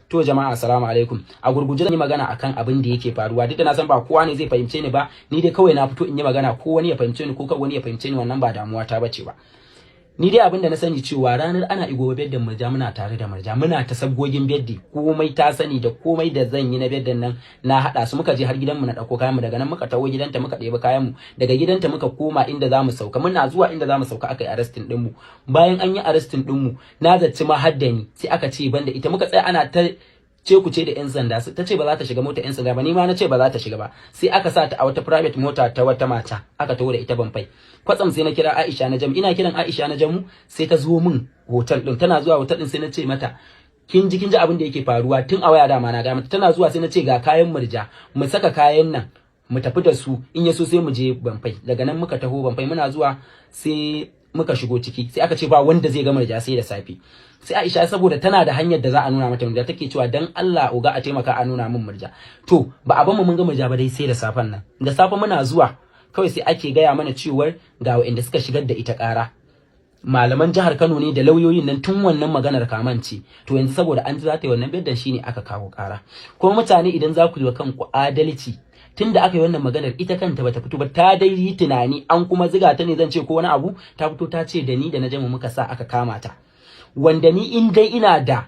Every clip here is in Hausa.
To jama'a, assalamu alaikum. A gurguje zan yi magana akan abin da yake faruwa, duk da na san ba kowa ne zai fahimce ni ba. Ni dai kawai na fito in yi magana, ko wani ya fahimce ni ko kar wani ya fahimce ni, wannan ba damuwa ta bace ba. Ni dai abin da na sani cewa ranar ana igoba birthday Murja, muna tare da Murja, muna ta sabgogin birthday, komai ta sani da komai da zan yi na birthday nan na hada su. Muka je har gidanmu na dauko kayan mu, daga nan muka tawo gidanta muka ɗebi kayan mu, daga gidanta muka koma inda zamu sauka. Muna zuwa inda zamu sauka aka yi arresting din mu. Bayan an yi arresting din mu, na zaci ma haddani, sai aka ce banda ita. Muka tsaya ana ta ce ku ce da yan sanda, ta ce ba za ta shiga mota yan sanda ba, ni ma na ce ba za ta shiga ba. Sai aka sa ta a wata private mota ta wata mata, aka taho da ita Bompai. Kwatsam sai na kira Aisha na Jamu. Ina kiran Aisha na Jamu, sai ta zo min hotel din. Tana zuwa hotel din sai na ce mata, "Kin ji, kin ji abin da yake faruwa." Tun a waya dama na ga mata. Tana zuwa sai na ce ga kayan Murja, mu saka kayan nan mu tafi da su, in ya so sai mu je Bompai. Daga nan muka taho Bompai. Muna zuwa sai muka shigo ciki, sai aka ce ba wanda zai ga Murja sai da safe. Sai Aisha, saboda tana da hanyar da za a nuna mata Murja, take cewa, "Dan Allah oga, a taimaka a nuna min Murja." To ba a mu mun ga Murja ba dai sai da safen nan. Da safe muna zuwa kawai sai ake gaya mana cewar ga waɗanda suka shigar da ita ƙara, malaman jihar Kano ne da lauyoyin nan tun wannan maganar kamance. To yanzu saboda an ji za ta yi wannan birthday shine aka kawo ƙara. Kuma mutane, idan za ku yi wa kanku adalci, tun da aka yi wannan maganar ita kanta bata fito ba, ta dai yi tunani an kuma ziga ta ne zan ce ko wani abu, ta fito ta ce da ni da na jamu muka sa aka kama ta. Wanda ni in dai ina da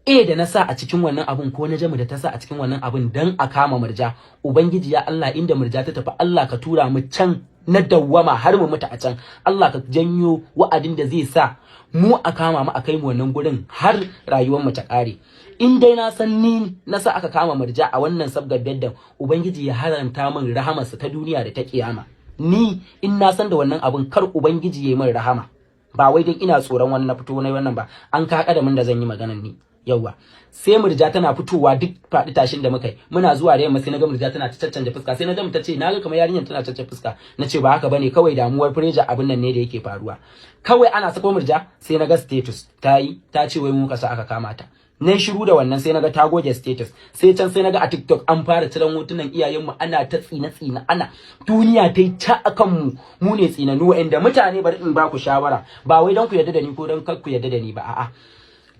A da na sa a cikin wannan abun, ko na jamu da ta sa a cikin wannan abun dan a kama Murja, Ubangiji ya Allah, inda Murja ta tafi Allah ka tura mu can na dawwama har mu mutu a can. Allah ka janyo wa'adin da zai sa mu a kama mu a kai mu wannan gurin har rayuwar mu ta kare. In dai na san ni na sa aka kama Murja a wannan sabgar birthday, Ubangiji ya haramta min rahamarsa ta duniya da ta kiyama. Ni in na san da wannan abun, kar Ubangiji ya yi min rahama. Ba wai dan ina tsoron wannan na fito na wannan ba, an ka kadamin da zan yi maganan ni. Yauwa, sai Murja tana fitowa, duk faɗi tashin da muka yi, muna zuwa da yamma sai na ga Murja tana ta caccanja fuska. Sai na ga ta ce na ga kamar yarinyar tana caccanja fuska. Na ce ba haka bane, kawai damuwar pressure abin nan ne da yake faruwa. Kawai ana sako Murja sai na ga status ta yi, ta ce wai mu kasa aka kama ta. Na shiru da wannan, sai naga ta goge status. Sai can sai naga a TikTok an fara ciran hotunan iyayenmu, ana ta tsina tsina, ana duniya ta yi ta akan mu, mu ne tsinanu. Wa'anda mutane, bari in ba ku shawara, ba wai don ku yarda da ni ko don kar ku yarda da ni ba, a'a.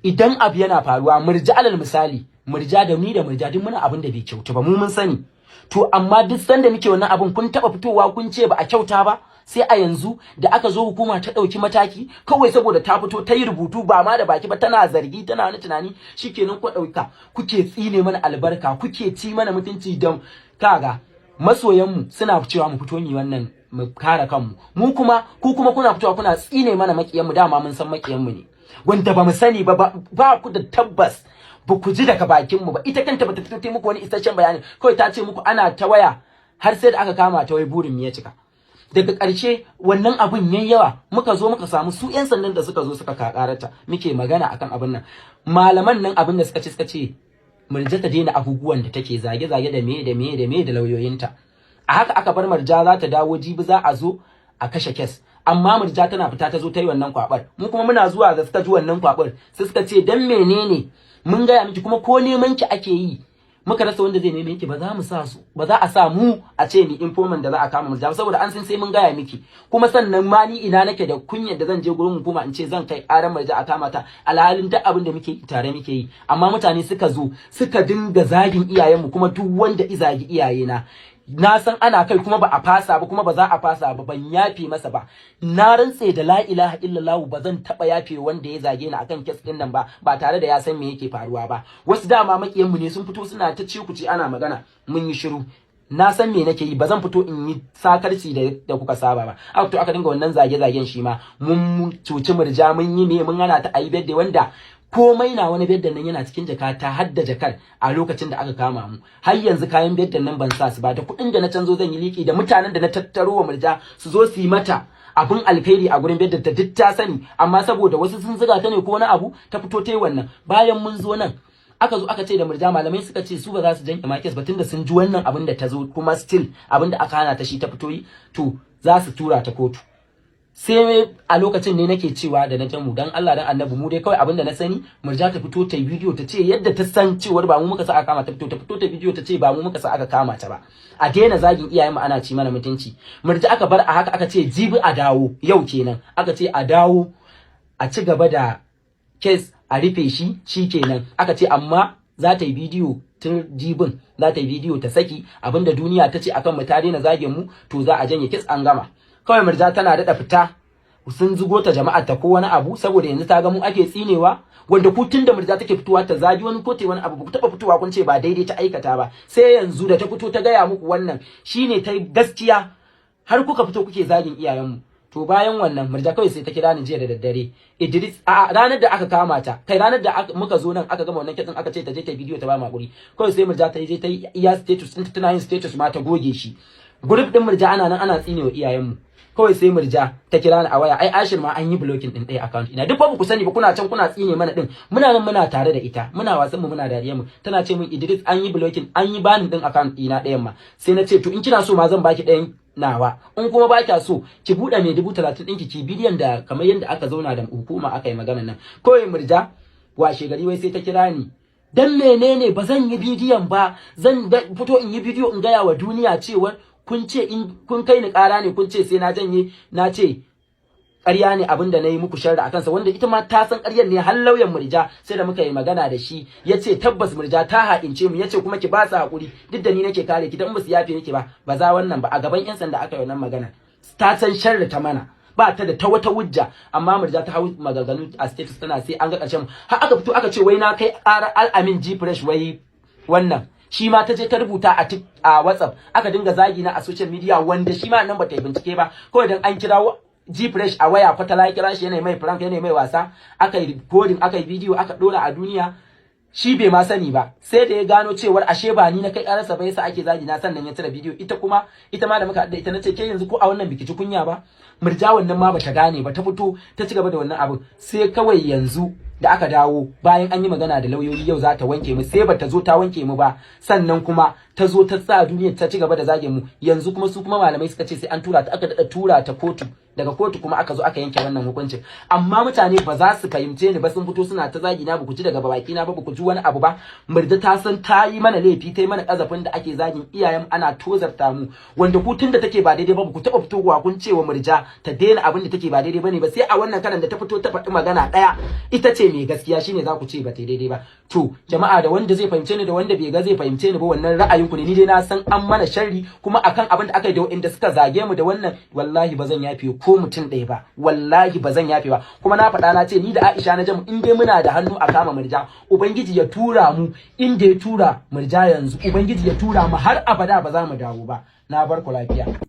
Idan abu yana faruwa, Murja alal misali, Murja da ni da Murja duk muna abin da bai kyautu ba, mu mun sani. To amma duk sanda muke wannan abin, kun taba fitowa kun ce ba a kyauta ba? Sai a yanzu da aka zo hukuma ta ɗauki mataki, kawai saboda ta fito ta yi rubutu, ba ma da baki ba, tana zargi, tana wani tunani, shikenan ku ɗauka kuke tsine mana albarka, kuke ci mana mutunci. Don kaga masoyanmu suna cewa mu fito ni wannan mu kare kanmu, mu kuma ku kuma kuna fitowa kuna tsine mana makiyanmu. Dama mun san makiyanmu ne, wanda ba mu sani ba, ba ku da tabbas, ba ku ji daga bakinmu ba. Ita kanta bata fito ta muku wani isasshen bayani, kawai ta ce muku ana ta waya har sai da aka kama ta, wai burin ya cika. Daga ƙarshe wannan abun yayi yawa, muka zo muka samu su yan sandan da suka zo suka kakarata, muke magana akan abin nan. Malaman nan abin da suka ce, suka ce Murja ta daina abubuwan da take zage-zage da me da me da me da lauyoyinta. A haka aka bar Murja, za ta dawo jibi za a zo a kashe case. Amma Murja tana fita ta zo ta yi wannan kwabar. Mu kuma muna zuwa da suka ji wannan kwabar sai suka ce, "Dan menene? Mun gaya miki, kuma ko neman ki ake yi muka rasa wanda zai neme ki, ba za mu sa su ba, za a sa mu a ce ni informant da za a kama Murja, saboda an san sai mun gaya miki." Kuma sannan ma ni ina nake da kunyar da zan je gurin hukuma in ce zan kai ƙarar Murja a kama ta, alhalin duk abin da muke yi tare muke yi? Amma mutane suka zo suka dinga zagin iyayenmu. Kuma duk wanda i zagi iyayena, na san ana kai, kuma ba a fasa ba, kuma ba za a fasa ba, ban yafe masa ba. Na rantse da la ilaha illallah, ba zan taba yafe wanda ya zage ni akan case din nan ba, ba tare da ya san me yake faruwa ba. Wasu dama makiyan mu ne, sun fito suna ta ce ana magana, mun yi shiru. Na san me nake yi, ba zan fito in yi sakarci da kuka saba ba. Aka to aka dinga wannan zage-zagen, shi ma mun cuci Murja, mun yi me, mun hana ta ayi birthday, wanda komai na wani birthday nan yana cikin jakata, har da jakar a lokacin da aka kama mu. Har yanzu kayan birthday nan ban sa su ba, da kuɗin da na canzo zan yi liki, da mutanen da na tattaro wa Murja su zo su yi mata abin alkhairi a gurin birthday ta, duk ta sani. Amma saboda wasu sun zuga ta ne ko wani abu, ta fito ta yi wannan. Bayan mun zo nan, aka zo aka ce da Murja, malamai suka ce su ba za su janye ma case ba, tunda sun ji wannan abin da ta zo, kuma still abin da aka hana ta shi ta fito yi, to za su tura ta kotu. Sai a lokacin ne nake cewa da na jamu, dan Allah dan Annabi, mu dai kawai abin da na sani, Murja ta fito ta yi bidiyo ta ce yadda ta san cewar ba mu muka sa aka kama ta, fito ta fito ta bidiyo ta ce ba mu muka sa aka kama ta ba, a daina zagin iyayen mu ana ci mana mutunci. Murja aka bar a haka, aka ce jibi a dawo, yau kenan aka ce a dawo a ci gaba da case. A rufe shi, shikenan. Aka ce amma za ta yi bidiyo tun jibin, za ta yi bidiyo ta saki abinda duniya ta ce akan mu, ta daina zagin mu, to za a janye case, an gama. Kawai Murja tana daɗa fita, sun zugo ta jama'ar ta ko wani abu, saboda yanzu ta ga mu ake tsinewa, wanda ku tun da Murja take fitowa ta zagi wani ko ta wani abu, ku taba fitowa kun ce ba daidai ta aikata ba. Sai yanzu da ta fito ta gaya muku wannan shine ta gaskiya, har kuka fito kuke zagin iyayenmu. To bayan wannan, Murja kawai sai ta kira ni jiya da daddare, Idris, a ranar da aka kama ta, kai, ranar da muka zo nan aka gama wannan case ɗin, aka ce ta je ta bidiyo ta ba mu hakuri. Kawai sai Murja ta je ta yi iya status ɗinta, tana yin status ma ta goge shi. Group din Murja ana nan ana tsinewa iyayenmu. Kawai sai Murja ta kira ni a waya, ai Ashir ma an yi blocking din ɗaya account ina. Duk ba ku sani ba, kuna can kuna tsine mana din, muna nan muna tare da ita, muna wasan mu, muna dariyar mu. Tana ce min, "Idris, an yi blocking, an yi banning din account ɗina ɗayan ma." Sai na ce, "To, in kina so ma zan baki ɗayan nawa, in kuma ba kya so ki buɗe mai 30,000 ɗinki ki bidiyon da kamar yadda aka zauna da hukuma aka yi magana nan." Kawai Murja washe gari wai sai ta kira ni, dan menene ba zan yi bidiyon ba? Zan fito in yi bidiyo in gaya wa duniya cewa kun ce in kun kai ni ƙara ne, kun ce sai na janye, na ce ƙarya ne abin da na yi muku sharri a kansa, wanda ita ma ta san ƙaryar ne. Har lauyan Murja sai da muka yi magana da shi, ya ce tabbas Murja ta ha'ince mu, ya ce kuma ki ba su haƙuri, duk da ni nake kare ki, dan ba su yafe nake ba, ba za wannan ba. A gaban 'yan sanda aka yi wannan magana. Ta san sharri ta mana, ba ta da ta wata hujja, amma Murja ta hau maganganu a status tana sai an ga ƙarshen. Har aka fito aka ce wai na kai ƙara Al'amin G Fresh, wai wannan shi ma ta je ta rubuta a WhatsApp, aka dinga zagi na a social media, wanda shi ma nan ba ta yi bincike ba. Kawai dan an kirawo G Fresh a waya, kwatala ya kira shi yana mai prank, yana mai wasa, aka yi recording, aka yi video, aka dora a duniya. Shi bai ma sani ba, sai da ya gano cewar ashe ba ni na kai karasa ba yasa ake zagi na, sannan ya cire bidiyo. Ita kuma, ita ma da muka haɗu da ita, nace, "Ke yanzu ko a wannan biki ci kunya ba?" Murja wannan ma bata gane ba, ta fito ta ci gaba da wannan abin. Sai kawai yanzu da aka dawo bayan an yi magana da lauyoyi, yau za ta wanke mu, sai bata zo ta wanke mu ba. Sannan kuma ta zo ta sa duniya ta ci gaba da zage mu. Yanzu kuma su kuma malamai suka ce sai an tura ta, aka dada tura ta kotu. Daga kotu kuma aka zo aka yanke wannan hukuncin. Amma mutane ba za su fahimce ni ba, sun fito suna ta zagi na. Ba ku ji daga baki na ba, ba ku ji wani abu ba. Murja ta san ta yi mana laifi, ta yi mana kazafin da ake zagin iyayen, ana tozarta mu, wanda ku tunda take ba daidai ba, ba ku taba fitowa kun ce wa Murja ta daina abin da take ba daidai bane ba. Sai a wannan karan da ta fito ta faɗi magana ɗaya, ita ce mai gaskiya, shine za ku ce ba ta daidai ba. To jama'a, da wanda zai fahimce ni da wanda bai ga zai fahimce ni ba, wannan ra'ayin ku ne. Ni dai na san an mana sharri, kuma akan abin da aka yi da wanda suka zage mu da wannan, wallahi ba zan yafe ko mutum ɗaya ba, wallahi ba zan yafe ba. Kuma na faɗa, na ce ni da Aisha na jamu, in dai muna da hannu a kama Murja, Ubangiji ya tura mu inda ya tura Murja yanzu, Ubangiji ya tura mu, har abada ba za mu dawo ba. Na bar ku lafiya.